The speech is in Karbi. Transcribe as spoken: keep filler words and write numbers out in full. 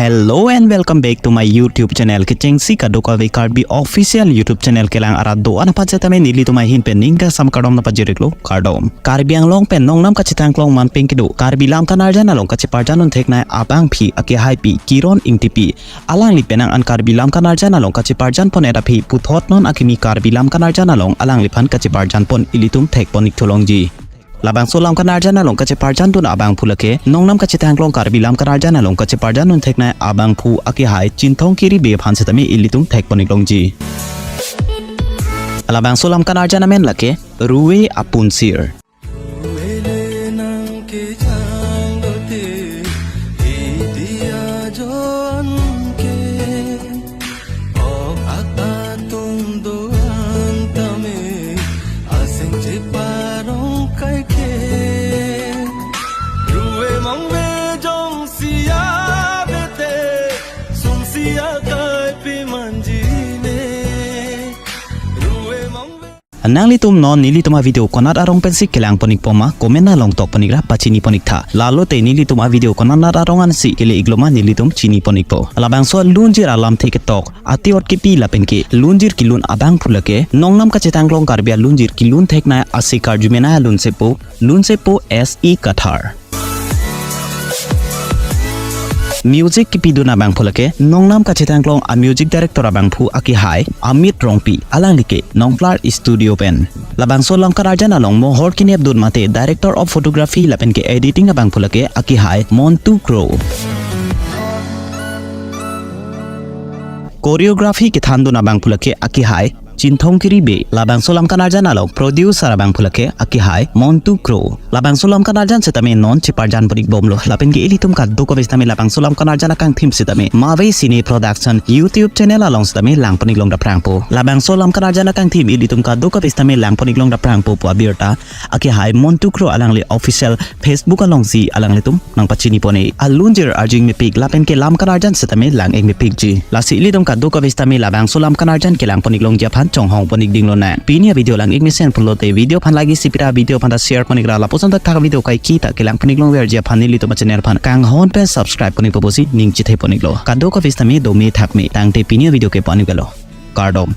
Hello and welcome back to my YouTube channel. Kechengsi kadokave Karbi official YouTube channel kelang arat do-an aphan setame nelitum ahin pen ning kangsam kardom nangpajir-iklo, kardom. Karbi Anglong pen nongnam kachethan klong manpeng kedo Karbi Lam Kan Arjan along kacheparjan un theknei abangpi akehaipi Kiron Ingtipi, alangli penang an Karbi Lam Kan Arjan along kacheparjan pon-et aphi puthot non akimi Karbi Lam Kan Arjan along alangliphan kacheparjan pon ilitum thek pon-ik thu longji. Labangso Lam Kan Arjan along kacheparjan dun abangphu lake nongnam kachethan klong Karbi Lam Kan Arjan along kacheparjan un theknei abangphu akehai Chinthong Kiri Bey aphan setame ilitum thek pon-ik longji. Labangso Lam Kan Arjan amen lake Ruve Apunsir. Ruve le nang kejang dote, idia jo-an ke. Ok ak atum do-an tame, aseng cheparong kaike. Ruve mongve jongsi avete, sungsi akai pi manjine. Ruve mongve. Nanglitum non nelitum avideo konat arong pensi kelang pon-ikpo ma, comment along tok pon-ik ra pachini pon-ik tha. Lalote nelitum avideo konat arong ansi kele-iklo ma nelitum chini pon-ikpo. Labangso alunjir alamthe ketok, ate-ot kepi lapen ke lunjir kelun abangphu lake nongnam kachethan klong Karbi alunjir kelun theknei ase karjumenei alunsepo, lunsepo S E Kathar. Music kepidun abangphu lake nongnam kachethan klong a music director abangphu akehai Amit Rongpi, alangli ke Nongplar Studio pen. Labangso Lam Kan Arjan along mohor kenep dun mate director of photography lapen ke editing abangphu lake akehai Montu Kro. Choreography kethan dun abangphu lake akehai Chinthong Kiri Bey. Labangso Lam Kan Arjan along producer abangphu lake akehai Montu Kro. Labangso Lam Kan Arjan setame non cheparjan pon-ik bomlo. Lapen ke ilitum kadokave setame labangso Lam Kan Arjan akangthim setame Mave Cine Production YouTube channel along setame lang pon-ik long daphrangpo. Labangso Lam Kan Arjan akangthim ilitum kadokave setame lang pon-ik long daphrangpo pu abirta akehai Montu Kro alangli official Facebook alongsi alanglitum nangpachini pon-e. Alunjir arjing mepik lapen ke Lam Kan Arjan setame lang-ik mepikji. Lasi ilitum kadokave setame labangso Lam Kan Arjan kelang pon-ik longji aphan chonghong pon-ik dinglo nang. Pini avideo lang-ik mesen pulote video aphan like isi pira video aphan ta share pon-ik ra lapuson thakthak video kaike ta kelang pon-ik longverji aphan nelitum achannel aphan kanghon pen subscribe pon-ikpo pusi ning chethe pon-iklo. Kadokave setame dome thakme tangte pini avideo ke pon-iklo. Kardom.